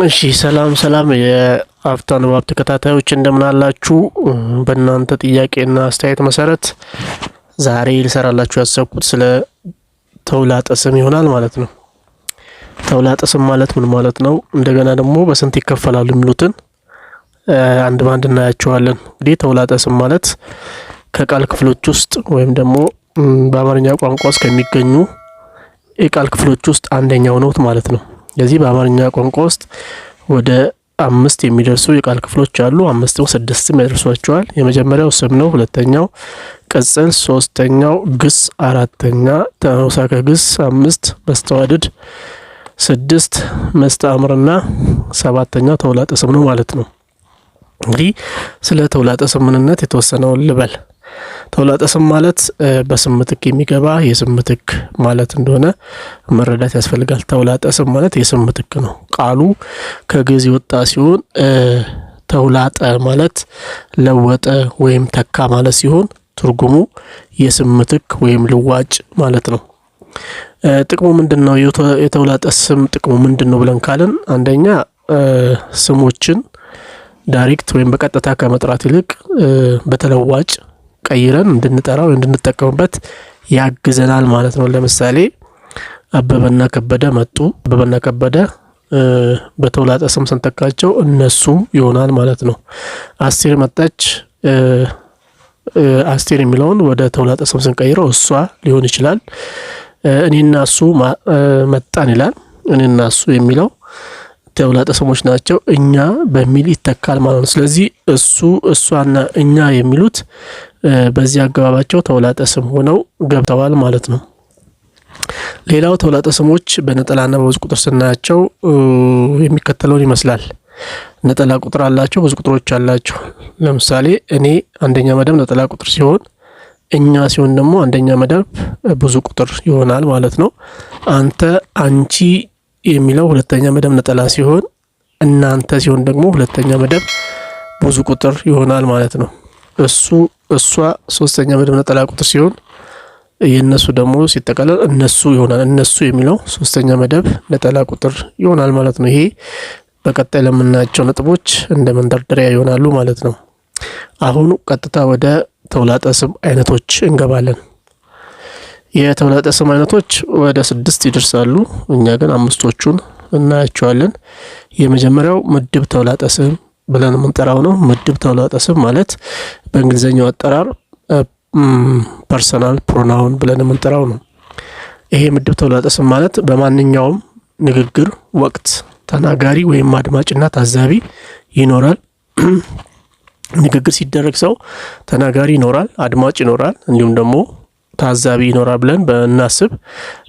እሺ ሰላም ሰላም የአፍታ ንባብ ተከታታዮች እንደምን አላችሁ? በእናንተ ጥያቄና አስተያየት መሰረት ዛሬ ልሰራላችሁ ያሰብኩት ስለ ተውላጠ ስም ይሆናል ማለት ነው። ተውላጠ ስም ማለት ምን ማለት ነው? እንደገና ደግሞ በስንት ይከፈላሉ የሚሉትን አንድ ባንድ እናያቸዋለን። እንግዲህ ተውላጠ ስም ማለት ከቃል ክፍሎች ውስጥ ወይም ደግሞ በአማርኛ ቋንቋ ውስጥ ከሚገኙ የቃል ክፍሎች ውስጥ አንደኛው ነው ማለት ነው። ስለዚህ በአማርኛ ቋንቋ ውስጥ ወደ 5 የሚደርሱ የቃል ክፍሎች አሉ። 5 6ም ያደርሷቸዋል። የመጀመሪያው ስም ነው። ሁለተኛው ቅጽል፣ ሶስተኛው ግስ፣ አራተኛ ተውሳከ ግስ፣ 5 መስተዋድድ፣ 6 መስተአምርና ሰባተኛው ተውላጠ ስም ነው ማለት ነው። እንግዲህ ስለ ተውላጠ ስም ምንነት የተወሰነውን ልበል። ተውላጠ ስም ማለት በስም ምትክ የሚገባ የስም ምትክ ማለት እንደሆነ መረዳት ያስፈልጋል። ተውላጠ ስም ማለት የስም ምትክ ነው። ቃሉ ከግዕዝ የወጣ ሲሆን ተውላጠ ማለት ለወጠ ወይም ተካ ማለት ሲሆን ትርጉሙ የስም ምትክ ወይም ልዋጭ ማለት ነው። ጥቅሙ ምንድነው? የተውላጠ ስም ጥቅሙ ምንድነው ብለን ካልን አንደኛ ስሞችን direct ወይም በቀጥታ ከመጥራት ይልቅ በተለዋጭ ቀይረን እንድንጠራው እንድንጠቀምበት ያግዘናል ማለት ነው። ለምሳሌ አበበና ከበደ መጡ። አበበና ከበደ በተውላጠ ስም ስንተካቸው እነሱ ይሆናል ማለት ነው። አስቴር መጣች። አስቴር የሚለውን ወደ ተውላጠ ስም ስንቀይረው እሷ ሊሆን ይችላል። እኔና እሱ መጣን ይላል። እኔና እሱ የሚለው ተውላጠ ስሞች ናቸው። እኛ በሚል ይተካል ማለት ነው። ስለዚህ እሱ፣ እሷና እኛ የሚሉት በዚህ አገባባቸው ተውላጠ ስም ሆነው ገብተዋል ማለት ነው። ሌላው ተውላጠ ስሞች በነጠላና በብዙ ቁጥር ስናያቸው የሚከተለውን ይመስላል። ነጠላ ቁጥር አላቸው፣ ብዙ ቁጥሮች አላቸው። ለምሳሌ እኔ አንደኛ መደብ ነጠላ ቁጥር ሲሆን እኛ ሲሆን ደግሞ አንደኛ መደብ ብዙ ቁጥር ይሆናል ማለት ነው። አንተ፣ አንቺ የሚለው ሁለተኛ መደብ ነጠላ ሲሆን እናንተ ሲሆን ደግሞ ሁለተኛ መደብ ብዙ ቁጥር ይሆናል ማለት ነው። እሱ፣ እሷ ሶስተኛ መደብ ነጠላ ቁጥር ሲሆን የእነሱ ደግሞ ሲጠቃለል እነሱ ይሆናል። እነሱ የሚለው ሶስተኛ መደብ ነጠላ ቁጥር ይሆናል ማለት ነው። ይሄ በቀጣይ ለምናያቸው ነጥቦች እንደ መንደርደሪያ ይሆናሉ ማለት ነው። አሁን ቀጥታ ወደ ተውላጠ ስም አይነቶች እንገባለን። የተውላጠ ስም አይነቶች ወደ 6 ይደርሳሉ። እኛ ግን 5ቶቹን እናያቸዋለን። የመጀመሪያው ምድብ ተውላጠ ስም ብለን የምንጠራው ነው። ምድብ ተውላጠ ስም ማለት በእንግሊዘኛው አጠራር personal pronoun ብለን የምንጠራው ነው። ይሄ ምድብ ተውላጠ ስም ማለት በማንኛውም ንግግር ወቅት ተናጋሪ ወይም አድማጭና ታዛቢ ይኖራል። ንግግር ሲደረግ ሰው ተናጋሪ ይኖራል፣ አድማጭ ይኖራል፣ እንዲሁም ደግሞ ታዛቢ ይኖራል ብለን በእናስብ።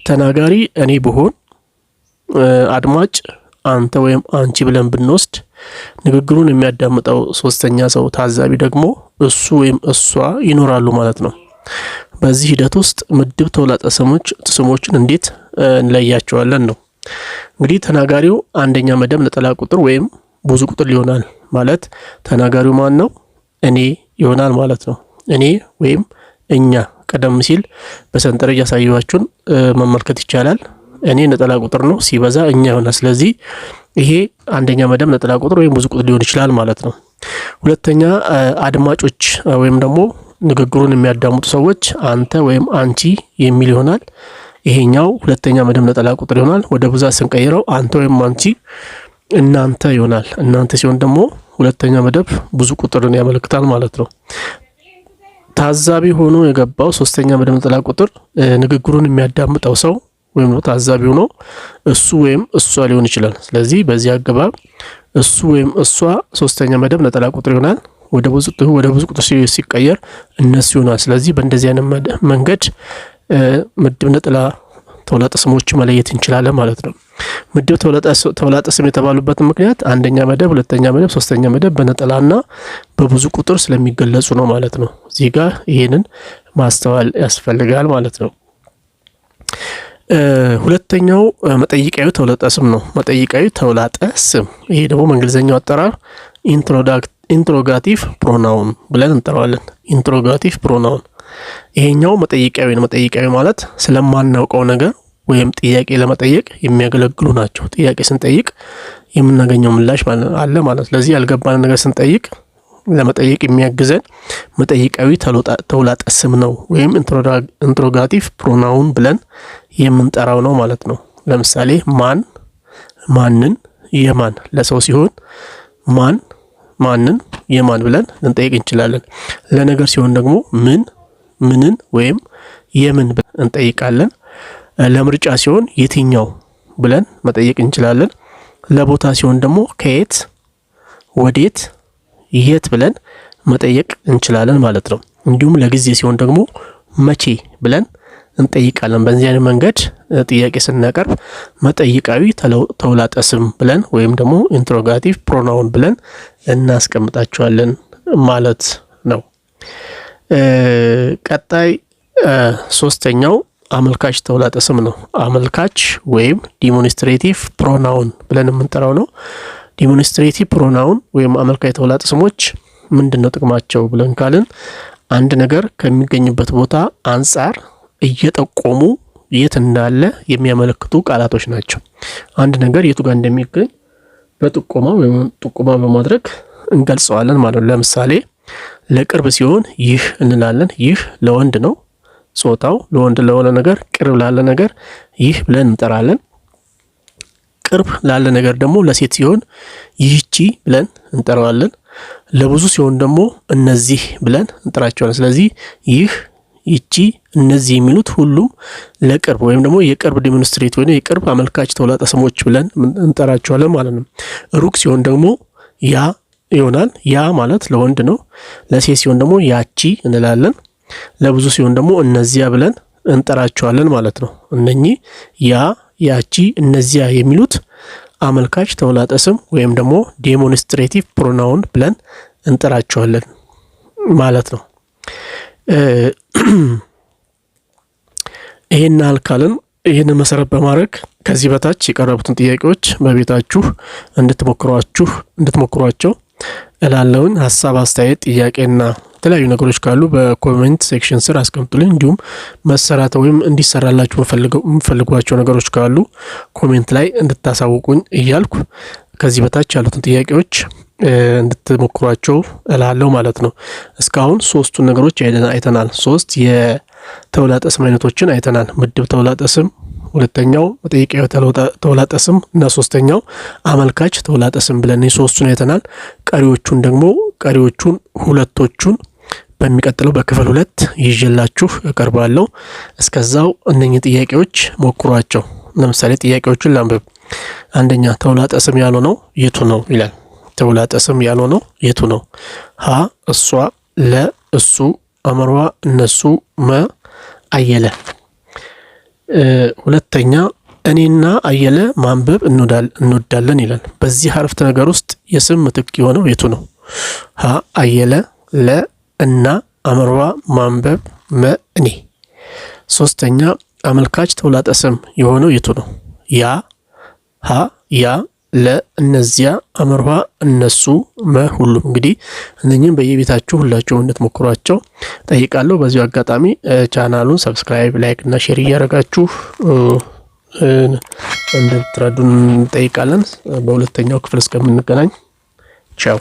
ተናጋሪ እኔ ብሆን አድማጭ አንተ ወይም አንቺ ብለን ብንወስድ ንግግሩን የሚያዳምጠው ሶስተኛ ሰው ታዛቢ ደግሞ እሱ ወይም እሷ ይኖራሉ ማለት ነው። በዚህ ሂደት ውስጥ ምድብ ተውላጠ ስሞችን እንዴት እንለያቸዋለን ነው። እንግዲህ ተናጋሪው አንደኛ መደብ ነጠላ ቁጥር ወይም ብዙ ቁጥር ሊሆናል ማለት ተናጋሪው ማን ነው? እኔ ይሆናል ማለት ነው። እኔ ወይም እኛ ቀደም ሲል በሰንጠረዥ ያሳየኋችሁን መመልከት ይቻላል። እኔ ነጠላ ቁጥር ነው፣ ሲበዛ እኛ ይሆናል። ስለዚህ ይሄ አንደኛ መደብ ነጠላ ቁጥር ወይም ብዙ ቁጥር ሊሆን ይችላል ማለት ነው። ሁለተኛ አድማጮች ወይም ደግሞ ንግግሩን የሚያዳምጡ ሰዎች አንተ ወይም አንቺ የሚል ይሆናል። ይሄኛው ሁለተኛ መደብ ነጠላ ቁጥር ይሆናል። ወደ ብዛት ስንቀይረው አንተ ወይም አንቺ እናንተ ይሆናል። እናንተ ሲሆን ደግሞ ሁለተኛ መደብ ብዙ ቁጥርን ያመለክታል ማለት ነው። ታዛቢ ሆኖ የገባው ሶስተኛ መደብ ነጠላ ቁጥር ንግግሩን የሚያዳምጠው ሰው ወይም ታዛቢ ሆኖ እሱ ወይም እሷ ሊሆን ይችላል። ስለዚህ በዚህ አገባብ እሱ ወይም እሷ ሶስተኛ መደብ ነጠላ ቁጥር ይሆናል። ወደ ብዙ ቁጥር ሲቀየር እነሱ ይሆናል። ስለዚህ በእንደዚህ አይነት መንገድ ምድብ ነጠላ ተውላጠ ስሞች መለየት እንችላለን ማለት ነው። ምድብ ተውላጠ ስም የተባሉበት ምክንያት አንደኛ መደብ፣ ሁለተኛ መደብ፣ ሶስተኛ መደብ በነጠላና በብዙ ቁጥር ስለሚገለጹ ነው ማለት ነው። እዚህ ጋር ይሄንን ማስተዋል ያስፈልጋል ማለት ነው። ሁለተኛው መጠይቃዊ ተውላጠ ስም ነው። መጠይቃዊ ተውላጠ ስም ይሄ ደግሞ በእንግሊዘኛው አጠራር interrogative pronoun ብለን እንጠራዋለን። interrogative pronoun ይሄኛው መጠይቃዊ ነው። መጠይቃዊ ማለት ስለማናውቀው ነገር ወይም ጥያቄ ለመጠየቅ የሚያገለግሉ ናቸው። ጥያቄ ስንጠይቅ የምናገኘው ምላሽ አለ ማለት። ስለዚህ ያልገባን ነገር ስንጠይቅ ለመጠየቅ የሚያግዘን መጠይቃዊ ተውላጠ ስም ነው ወይም interrogative pronoun ብለን የምንጠራው ነው ማለት ነው። ለምሳሌ ማን፣ ማንን፣ የማን ለሰው ሲሆን ማን፣ ማንን፣ የማን ብለን ልንጠይቅ እንችላለን። ለነገር ሲሆን ደግሞ ምን፣ ምንን ወይም የምን ብለን እንጠይቃለን። ለምርጫ ሲሆን የትኛው ብለን መጠየቅ እንችላለን። ለቦታ ሲሆን ደግሞ ከየት፣ ወዴት፣ የት ብለን መጠየቅ እንችላለን ማለት ነው። እንዲሁም ለጊዜ ሲሆን ደግሞ መቼ ብለን እንጠይቃለን። በዚህ አይነት መንገድ ጥያቄ ስናቀርብ መጠይቃዊ ተውላጠ ስም ብለን ወይም ደግሞ interrogative pronoun ብለን እናስቀምጣቸዋለን ማለት ነው። ቀጣይ ሶስተኛው አመልካች ተውላጠ ስም ነው። አመልካች ወይም demonstrative pronoun ብለን የምንጠራው ነው። Demonstrative pronoun ወይም አመልካች ተውላጠ ስሞች ምንድን ነው ጥቅማቸው ብለን ካልን አንድ ነገር ከሚገኝበት ቦታ አንጻር እየጠቆሙ የት እንዳለ የሚያመለክቱ ቃላቶች ናቸው። አንድ ነገር የቱ ጋር እንደሚገኝ በጥቆማ ወይም ጥቆማ በማድረግ እንገልጸዋለን ማለት ነው። ለምሳሌ ለቅርብ ሲሆን ይህ እንላለን። ይህ ለወንድ ነው ጾታው፣ ለወንድ ለሆነ ነገር፣ ቅርብ ላለ ነገር ይህ ብለን እንጠራለን። ቅርብ ላለ ነገር ደግሞ ለሴት ሲሆን ይህቺ ብለን እንጠራዋለን። ለብዙ ሲሆን ደግሞ እነዚህ ብለን እንጠራቸዋለን። ስለዚህ ይህ፣ ይቺ፣ እነዚህ የሚሉት ሁሉም ለቅርብ ወይም ደግሞ የቅርብ demonstrate ወይም የቅርብ አመልካች ተውላጠ ስሞች ብለን እንጠራቸዋለን ማለት ነው። ሩቅ ሲሆን ደግሞ ያ ይሆናል። ያ ማለት ለወንድ ነው። ለሴት ሲሆን ደግሞ ያቺ እንላለን። ለብዙ ሲሆን ደግሞ እነዚያ ብለን እንጠራቸዋለን ማለት ነው። እነኚህ ያ፣ ያቺ፣ እነዚያ የሚሉት አመልካች ተውላጠ ስም ወይም ደግሞ demonstrative pronoun ብለን እንጠራቸዋለን ማለት ነው። ይሄን አልካልን ይህንን መሰረት በማድረግ ከዚህ በታች የቀረቡትን ጥያቄዎች በቤታችሁ እንድትሞክሯቸው እላለሁኝ። ሀሳብ፣ አስተያየት፣ ጥያቄና የተለያዩ ነገሮች ካሉ በ comment section ስር አስቀምጡልኝ። እንዲሁም መሰራት ወይም እንዲሰራላችሁ የምፈልጓቸው ነገሮች ካሉ comment ላይ እንድታሳውቁኝ እያልኩ ከዚህ በታች ያሉትን ጥያቄዎች እንድትሞክሯቸው እላለሁ ማለት ነው። እስካሁን ሶስቱን ነገሮች አይተናል። ሶስት የተውላጠ ስም አይነቶችን አይተናል። ምድብ ተውላጠ ስም፣ ሁለተኛው መጠይቃዊ ተውላጠ ስም እና ሶስተኛው አመልካች ተውላጠ ስም ብለን ሶስቱን አይተናል። ቀሪዎቹን ደግሞ ቀሪዎቹን ሁለቶቹን በሚቀጥለው በክፍል 2 ይዤላችሁ እቀርባለሁ። እስከዛው እነኚህ ጥያቄዎች ሞክሯቸው። ለምሳሌ ጥያቄዎቹን ላንብብ። አንደኛ ተውላጠ ስም ያልሆነው የቱ ነው ይላል። ተውላጠ ስም ያልሆነው የቱ ነው? ሀ እሷ፣ ለ እሱ፣ አመርዋ እነሱ፣ መ አየለ። ሁለተኛ እኔና አየለ ማንበብ እንወዳለን ይላል። በዚህ አረፍተ ነገር ውስጥ የስም ምትክ የሆነው የቱ ነው? ሀ አየለ፣ ለ እና፣ አመርዋ ማንበብ፣ መ እኔ። ሶስተኛ አመልካች ተውላጠ ስም የሆነው የቱ ነው? ያ፣ ሀ ያ፣ ለ እነዚያ፣ አመርዋ እነሱ፣ መ ሁሉም። እንግዲህ እነኚህም በየቤታችሁ ሁላችሁም እንድትሞክሯቸው ጠይቃለሁ። በዚሁ አጋጣሚ ቻናሉን subscribe፣ like እና share እያደረጋችሁ እንድትረዱን እንጠይቃለን። በሁለተኛው ክፍል እስከምንገናኝ ቻው።